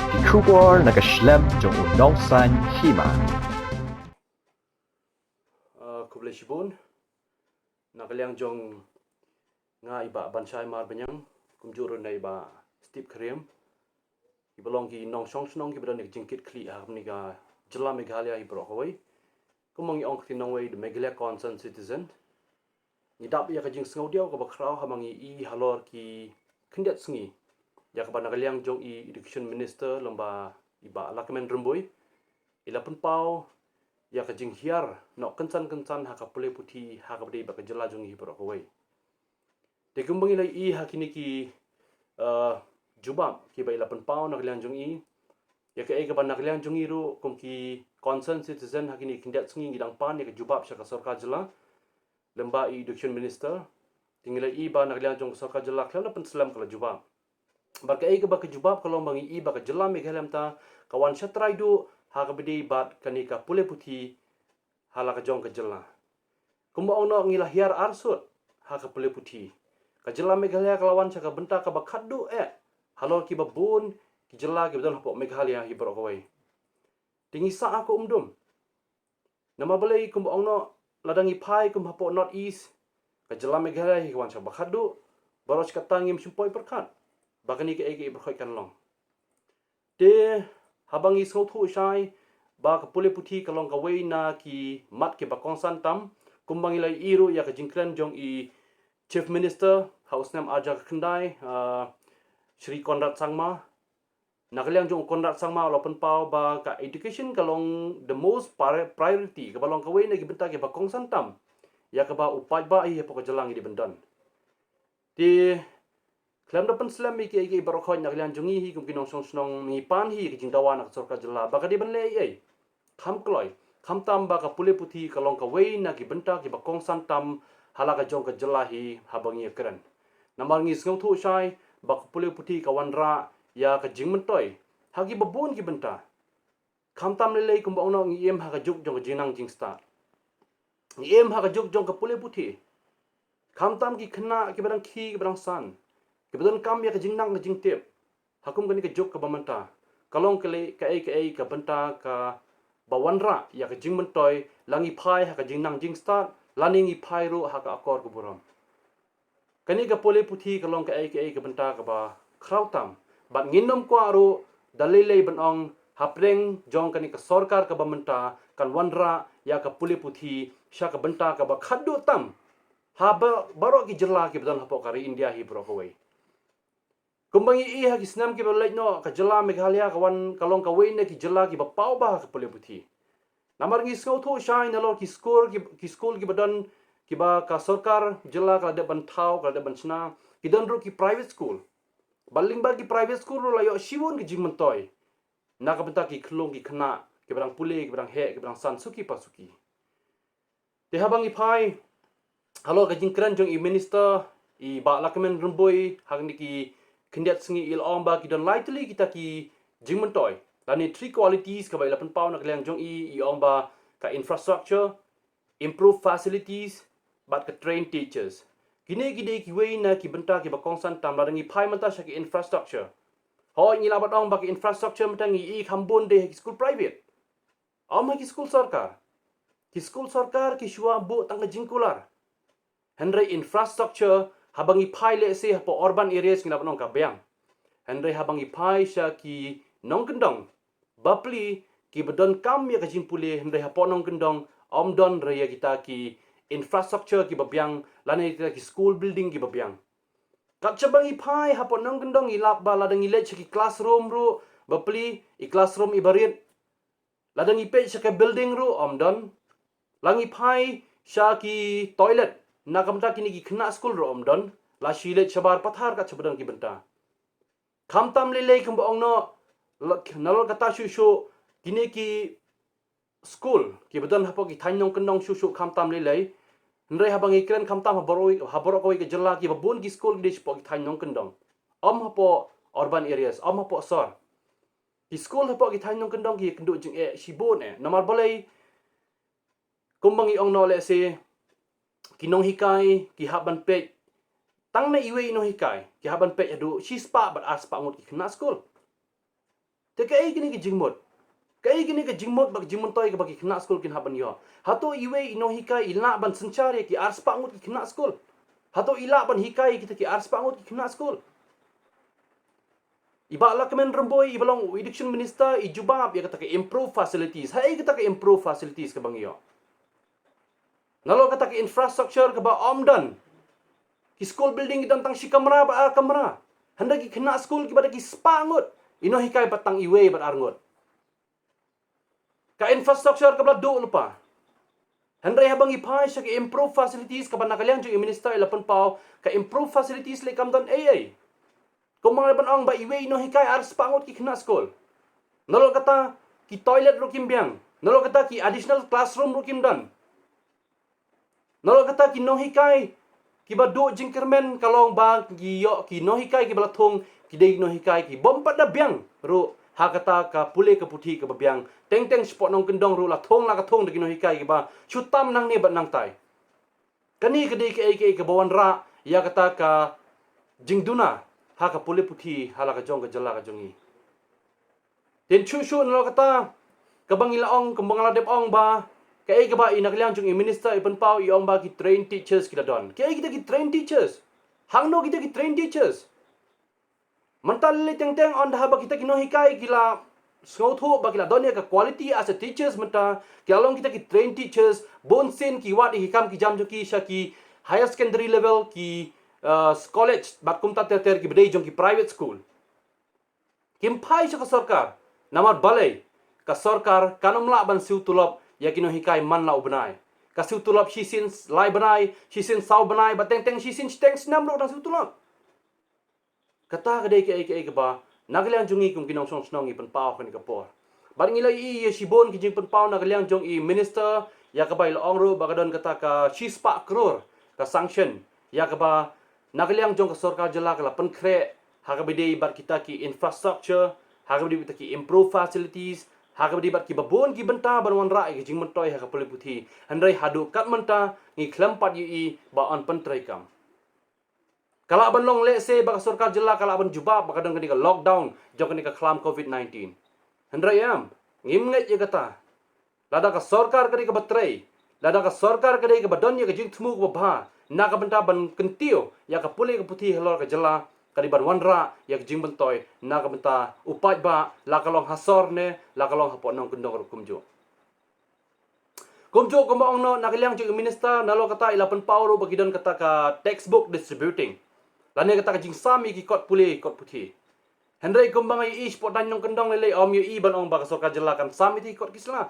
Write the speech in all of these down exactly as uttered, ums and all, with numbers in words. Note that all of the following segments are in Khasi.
Ki khubor na ka shlem jong u nongsan hima. Uh, khublei shibun. Na ka liang jong nga i Bah Banshai Marbaniang, kumjuh ruh na i Bah Steve Kharim, kiba long ki nongshong shnong kiba don ïa ka jingkit khlieh ha kane ka jylla Meghalaya hi baroh kawei. Kumba ngi ong ka ktien nongwei, the Meghalaya Concerned Citizen. Ngi dap ïa ka jingsngewdiaw kaba khraw haba ngi i halor ki khyndiat sngi ïa kaba na ka liang jong i Education Minister lem bad i Bah Lahkmen Rymbui i la pynpaw ïa ka jinghiar noh kynsan kynsan ha ka pule puthi ha kaba dei bad ka jylla jong ngi hi baroh kawei. Te kumba ngi la i ha kine ki, uh, jubab kiba i la pynpaw na ka liang jong i, ïa kaei kaba na ka liang jong ngi ruh kum ki concerned citizen ha kine ki khyndiat sngi ngi dang pan ïa ka jubab sha ka sorkar jylla lem bad i Education Minister. Te ngi la i ba na ka liang jong ka sorkar jylla khlem da pynslem ka la jubab. Bad kaei kaba ka jubab ka long ba ngi i ba ka jylla Meghalaya mynta ka wan shatrai duh ha kaba dei bad kane ka pule puthi ha la ka jong ka jylla. Kumba ong noh, ngi la hiar arsut ha ka pule puthi. Ka jylla Meghalaya ka la wan sha ka bynta kaba khatduh eh halor kiba bun ki jylla kiba don hapoh Meghalaya hi baroh kawei. Te ngi sah ha ka umdum. Namar balei kumba ong noh, lada ngi phai kum hapoh North East, ka jylla Meghalaya hi ka wan sha ba khatduh, baroh shi katta ngim shym poi pyrkhat ba kane kaei kaei baroh kan long. Te haba ngi sngewthuh shai ba ka pule puthi ka long kawei na ki mat kiba kongsan tam, kumba ngi la i ruh ïa ka jingkren jong i Chief Minister ha u snem ar hajar khyndai, uh, Shri Conrad Sangma. Na ka liang jong u Conrad Sangma u la pynpaw ba ka education ka long the most pri-, priority, kaba long kawei na ki bynta kiba kongsan tam ïa kaba u paidbah hi hapoh ka jylla ngi dei ban don. Te khlem da pynslem ïa kiei kiei baroh khoit, na ka liang jong ngi hi kum ki nongshong shnong ngi pan hi ka jingdawa na ka sorkar jylla ba ka dei ban leh ei ei. Kham kloi, khamtam ba ka pule puthi ka long kawei na ki bynta kiba kongsan tam ha la ka jong ka jylla hi haba ngi kren. Namar ngi sngewthuh shai ba ka pule puthi ka wanrah ïa ka jingmyntoi ha kiba bun ki bynta. Khamtam lei lei kumba ong noh, ngi im ha ka juk jong ka jingnang jingstad. Ngi im ha ka juk jong ka pule puthi. Khamtam ki khynnah kiba dang khie kiba dang san, kiba donkam ïa ka jingnang ka jingtip ha kum kane ka juk kaba mynta, ka long kaei kaei ka bynta kaba wanrah ïa ka jingmyntoi, la ngi phai ha ka jingnang jingstad lane ngi phai ruh ha ka akor ka burom. Kane ka pule puthi ka long kaei kaei ka bynta kaba khraw tam, bad ngin nym kwah ruh da lei lei ban ong hapdeng jong kane ka sorkar kaba mynta kan wanrah ïa ka pule puthi sha ka bynta kaba khatduh tam ha ba-, baroh ki jylla kiba don hapoh ka ri India hi baroh kawei. Kumba ngi i ha ki snem kiba leit noh, ka jylla Meghalaya ka wan ka long kawei na ki jylla kiba paw bha ha ka pule puthi. Namar ngi sngewthuh shai nalor ki skul ki, ki skul kiba don, kiba ka sorkar jylla ka la dep ban thaw, ka la dep ban shna, ki don ruh ki private school. Bad lyngba ki private school ruh la ïoh shibun ki jingmyntoi na ka bynta ki khyllung ki khynnah kiba dang pule, kiba dang heh, kiba dang san suki pa suki. Te haba ngi phai halor ka jingkren jong i Minister, i Bah Lahkmen Rymbui, ha kine ki khyndiat sngi i la ong ba ki don lai tylli kita ki jingmyntoi lane three qualities kaba i la pynpaw na ka liang jong i, i ong ba ka infrastructure, improved facilities, bad ka trained teachers. Kine ki dei kiwei na ki bynta kiba kongsan tam. Lada ngi phai mynta sha ki infrastructure, hooid ngi lah ban ong ba ki infrastructure mynta ngi i kham bun dei ha ki skul private. Ym ha ki skul sorkar. Ki skul sorkar ki shuwa buh tang ka jingkular. Hynrei infrastructure haba ngi phai lehse hapoh urban areas ngi lah ban ong ka biang. Hynrei haba ngi phai sha ki nongkyndong, bapli kiba donkam ïa ka jingpule, hynrei hapoh nongkyndong ym don re ïa kita ki infrastructure kiba biang lane kita ki school building kiba biang. Katba ngi phai hapoh nongkyndong ngi lap ba lada ngi leit sha ki classroom ruh, bapli i classroom iba rit. Lada ngi peit sha ka building ruh ym don. La ngi phai sha ki toilet na ka bynta kine ki khynnah skul ruh ym don. La shu leit shabar pathar katba don ki bynta. Khamtam lei lei kumba ong noh, la, nalor kata shuh shuh kine ki skul kiba don hapoh ki thaiñ nongkyndong shuh shuh khamtam lei lei. Hynrei haba ngi kren khamtam ha baroh, ha baroh kawei ka jylla, kiba bun ki skul ki dei shapoh ki thaiñ nongkyndong. Ym hapoh urban areas, ym hapoh sor. Ki skul hapoh ki thaiñ nongkyndong ki ïakynduh jingeh shibun eh. Namar balei? Kumba ngi ong noh, lehse ki nonghikai ki hap ban peit, tang na iwei i nonghikai ki hap ban peit haduh shispah bad arspah ngut ki khynnah skul. Te kaei kane ka jingmut? Kaei kane ka jingmut bad ka jingmyntoi kaba ki khynnah skul kin hap ban ïoh? Hato iwei i nonghikai i lah ban synshar ïa ki arspah ngut ki khynnah skul? Hato i lah ban hikai ïa kita ki arspah ngut ki khynnah skul? I Bah Lahkmen Rymbui, iba long u education minister, i jubab ïa kata ka improve facilities. Haei kata ka improve facilities kaba ngi ïoh? Nalor kata ka infrastructure kaba ym don. Ki school building ki don tang shi kamra bad ar kamra. Hynrei ki khynnah skul kiba da ki spah ngut, i nonghikai pat tang iwei bad ar ngut. Ka infrastructure kaba la duh lypa. Hynrei haba ngi phai sha ka improve facilities kaba na ka liang jong i minister i la pynpaw, ka improve facilities lei kam don ei ei. Kumba nga la ban ong, ba iwei i nonghikai arspah ngut ki khynnah skul. Nalor kata ki toilet ruh kim biang. Nalor kata ki additional classroom ruh kim don. Nalor kata ki nonghikai kiba duh jingkyrmen, ka long ba ki ïoh ki nonghikai kiba la thung, ki dei ki nonghikai ki bym pat da biang ruh ha kata ka pule ka puthi kaba biang. Teng teng shapoh nongkyndong ruh la thung, la ka thung da ki nonghikai kiba shu tam nangne bad nangtai. Kane ka dei kaei kaei kaba wanrah ïa kata ka jingduna ha ka pule puthi ha la ka jong ka jylla ka jong ngi. Te shuh shuh nalor kata kaba ngi la ong, kaba nga la dep ong, ba kaei kaba i na ka liang jong i minister i pynpaw, i ong ba ki trained teachers ki la don. Kaei kita ki trained teachers? Hangno kita ki trained teachers? Mynta lei teng teng ynda haba kita ki nonghikai ki la sngewthuh ba ki la don ïa ka quality as a teachers, mynta ki la long kita ki trained teachers, bunsien ki wad ïa ki kam ki jam jong ki sha ki higher secondary level, ki uh, college bad kumta ter ter kiba dei jong ki private school. Kim phai sha ka sorkar. Namar balei? Ka sorkar kan ym lah ban siew tulop ïa ki nonghikai man la u bnai. Ka siew tulop shisien lai bnai, shisien saw bnai, bad teng teng shisien shiteng snem ruh dang siew tulop. Kata ka dei kaei kaei kaba na ka liang jong ngi kum ki nongshong shnong ngi pynpaw ha kane ka por. Bad ngi la ïohi ïa shibun ki jingpynpaw na ka liang jong i minister, ïa kaba i la ong ruh ba ka don kata ka shispah klur ka sanction, ïa kaba na ka liang jong ka sorkar jylla ka la pynkhreh ha kaba dei bad kita ki infrastructure, ha kaba dei bad kita ki improve facilities, ha kaba dei bad kiba bun ki bynta ban wanrah ïa ka jingmyntoi ha ka pule puthi. Hynrei haduh kat mynta ngi khlem pat ïohi ba yn pyntreikam. Ka lah ban long lehse ba ka sorkar jylla ka lah ban jubab ba ka don kane ka lockdown jong kane ka khlam covid nineteen. Hynrei em, ngim ngeit ïa kata. Lada ka sorkar ka dei kaba trei, lada ka sorkar ka dei kaba don ïa ka jingthmu kaba bha na ka bynta ban kyntiew ïa ka pule ka puthi halor ka jylla, ka dei ban wanrah ïa ka jingmyntoi na ka bynta u paidbah, la ka long ha sor ne la ka long hapoh nongkyndong ruh kumjuh. Kumjuh kumba ong noh na ka liang jong i minister, nalor kata i la pynpaw ruh ba ki don kata ka textbook distributing, lane kata ka jingsam ïa ki kot pule kot puthi. Hynrei kumba nga ïohi shapoh dang nongkyndong lei lei ym ïohi ban ong ba ka sorkar jylla kan sam ïa ki kot ki sla.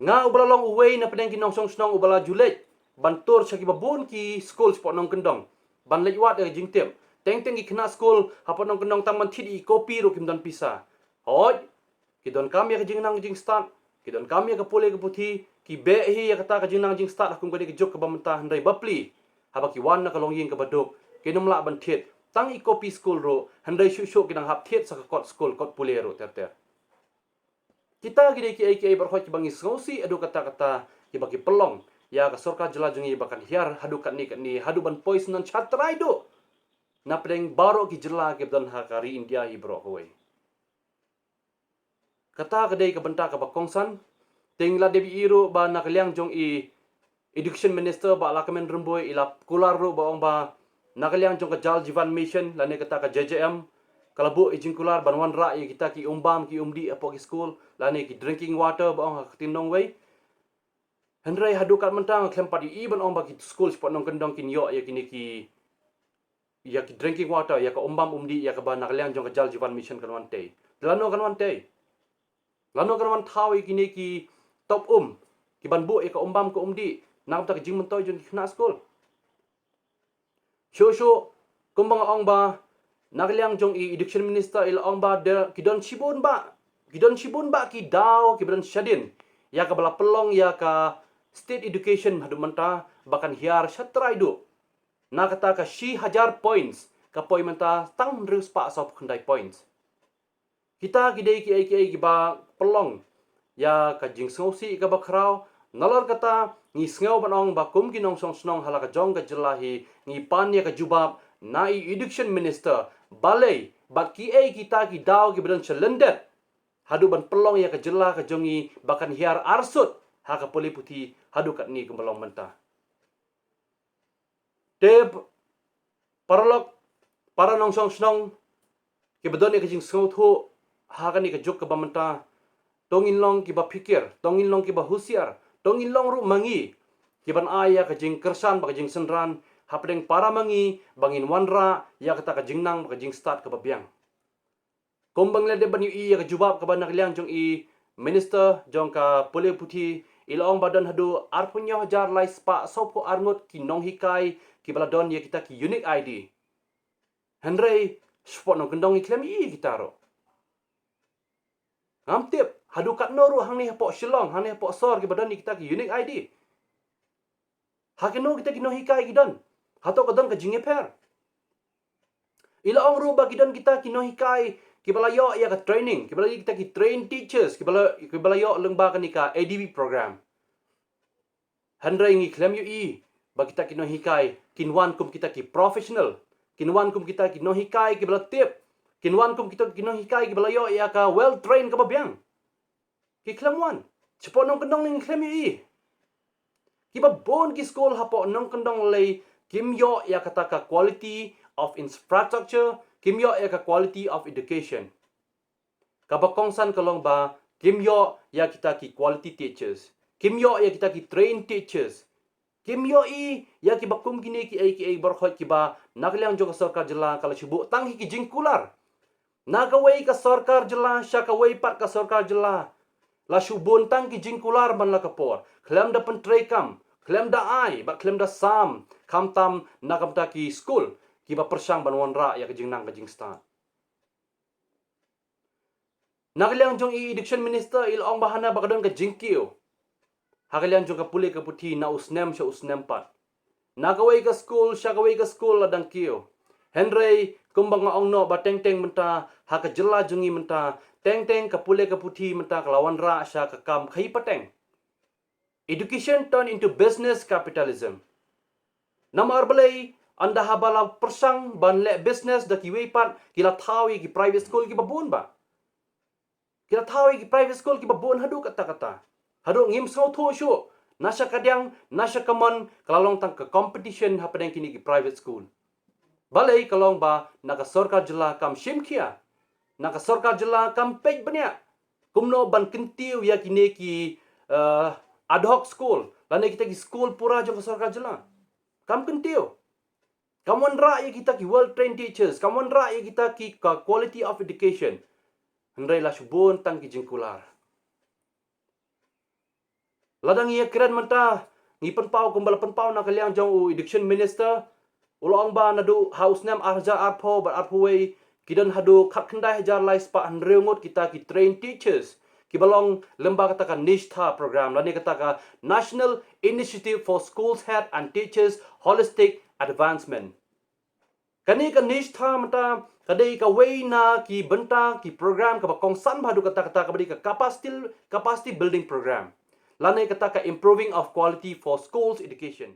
Nga uba la long uwei na pdeng ki nongshong shnong uba la ju leit ban tur sha kiba bun ki skul shapoh nongkyndong ban leit wad ïa ka jingtip. Teng teng ki khynnah skul hapoh nongkyndong tang ban thied ïa ki kopi ruh kim don pisa. Hooid, ki donkam ïa ka jingnang jingstad, ki donkam ïa ka pule ka puthi, ki beh hi ïa kata ka jingnang jingstad ha kum kane ka juk kaba mynta, hynrei bapli haba ki wan na ka longïing kaba duk, kin ym lah ban thied tang i kopi skul ruh, hynrei shuh shuh ki nang hap thied sa ka kot skul kot pule ruh ter ter. Kita ki dei kiei kiei baroh kiba ngi sngewsih haduh katta katta, kiba ki pynlong ïa ka sorkar jylla jong ngi ba kan hiar haduh katne katne, haduh ban poi syndon shatrai duh na pdeng baroh ki jylla kiba don ha ka ri India hi baroh kawei. Kata ka dei ka bynta kaba kongsan. Te ngi la dep ïohi ruh ba na ka liang jong i Education Minister Bah Lahkmen Rymbui i la kular ruh ba ong ba na ka liang jong ka Jal Jeevan Mission lane kata ka J J M, ka la buh i jingkular ban wanrah ïa kita ki umbam ki umdih hapoh ki skul lane ki drinking water ba ong ha ka ktien nongwei. Hynrei haduh katne mynta nga khlem pat ïohi ban ong ba ki skul shapoh nongkyndong kin ïoh ïa kine ki, ïa ki drinking water, ïa ka umbam umdih, ïa kaba na ka liang jong ka Jal Jeevan Mission kan wan tei. Te lano kan wan tei? Lano kan wan thaw ïa kine ki top um, ki ban buh ïa ka umbam ka umdih na ka bynta ka jingmyntoi jong ki khynnah skul? Shuh shuh kumba nga ong ba na ka liang jong i Education Minister i la ong ba de, ki don shibun bah, ki don shibun bah ki daw kiba don shadien ïa kaba la pynlong ïa ka state education haduh mynta ba kan hiar shatrai duh. Na kata ka shi hajar points, ka poi mynta tang hynriew spah saw phew khyndai points. Kita ki dei kiei kiei kiba pynlong ïa ka jingsngewsih kaba khraw. Nalor kata ngi sngew ban ong ba kum ki nongshong shnong ha la ka jong ka jylla hi ngi pan ïa ka jubab na i Education Minister, balei bad kiei kita ki daw kiba don shalyndet haduh ban pynlong ïa ka jylla ka jong ngi ba kan hiar arsut ha ka pule puthi haduh katne kumba long mynta. Te paralok, para nongshong shnong kiba don ïa ka jingsngewthuh ha kane ka juk kaba mynta, to ngin long kiba phikir, to ngin long kiba husiar, to ngin long ruh ma ngi kiban ai ïa ka jingkyrshan bad ka jingsynran hapdeng para ma ngi ba ngin wanrah ïa kata ka jingnang bad ka jingstad kaba biang. Kumba ngi la dep ban ïohi ïa ka jubab kaba na ka liang jong i Minister jong ka pule puthi, i la ong ba don haduh arphew hynñiew hajar lai spah sawphew ar ngut ki nonghikai kiba la don ïa kita ki unique I D. Hynrei shapoh nongkyndong ngi khlem ïohi ïa kita ruh. Ngam tip haduh katno ruh hangne hapoh Shillong, hangne hapoh sor kiba don ïa kita ki unique I D. Ha kino kita ki nonghikai ki don? Hato ka don ka jingïapher? I la ong ruh ba ki don kita ki nonghikai kiba la ïoh ïa ka training, kiba la ïoh kita ki trained teachers, kiba la, kiba la ïoh lyngba kane ka A D B program. Hynrei ngi khlem ïohi ba kita ki nonghikai kin wan kum kita ki professional, kin wan kum kita ki nonghikai kiba la tip, kin wan kum kita ki nonghikai kiba la ïoh ïa ka well trained kaba biang. Ki khlem wan. Shapoh nongkyndong ngi khlem ïohi. Kiba bun ki skul hapoh nongkyndong lei kim ïoh ïa kata ka quality of infrastructure, kim ïoh ïa ka quality of education. Kaba kongsan ka long ba kim ïoh ïa kita ki quality teachers, kim ïoh ïa kita ki trained teachers, kim ïohi ïa kiba kum kine kiei kiei baroh kiba na ka liang jong ka sorkar jylla ka la shu buh tang hi ki jingkular. Na kawei ka sorkar jylla sha kawei pat ka sorkar jylla, la shu bun tang ki jingkular man la ka por, khlem da pyntreikam, khlem da ai bad khlem da sam, khamtam na ka bynta ki skul kiba pyrshang ban wanrah ïa ka jingnang ka jingstad. Na ka liang jong i Education Minister i la ong ba hana ba ka don ka jingkiew ha ka liang jong ka pule ka puthi na u snem sha u snem pat. Na kawei ka skul sha kawei ka skul la dang kiew. Hynrei kumba nga ong noh ba teng teng mynta ha ka jylla jong ngi mynta, teng teng ka pule ka puthi mynta ka la wanrah sha ka kam khaïi pateng. Education turned into business capitalism. Namar balei? Ynda haba la pyrshang ban leh business da kiwei pat, ki la thaw ïa ki private school kiba bun ba. Ki la thaw ïa ki private school kiba bun haduh katta katta. Haduh ngim sngewthuh shuh, na sha kadiang, na sha kamon, ka la long tang ka competition hapdeng kine ki private school. Balei? Ka long ba na ka sorkar jylla kam shim khia, na ka sorkar jylla kam peit bniah kumno ban kyntiew ïa kine ki, eh, ad hoc school lane kita ki school pura jong ka sorkar jylla. Kam kyntiew. Kam wanrah ïa kita ki well trained teachers, kam wanrah ïa kita ki ka quality of education. Hynrei la shu bun tang ki jingkular. Lada ngi ïakren mynta, ngi pynpaw kumba la pynpaw na ka liang jong u Education Minister, u la ong ba naduh ha u snem ar hajar arphew bad arphew wei, ki don haduh khatkhyndai hajar lai spah hynriew ngut kita ki trained teachers kiba long lyngba kata ka NISHTHA program lane kata ka National Initiative for Schools Head and Teachers Holistic Advancement. Kane ka NISHTHA mynta ka dei kawei na ki bynta ki program kaba kongsan bha haduh katta katta, kaba dei ka capacity, capacity building program lane kata ka improving of quality for schools education.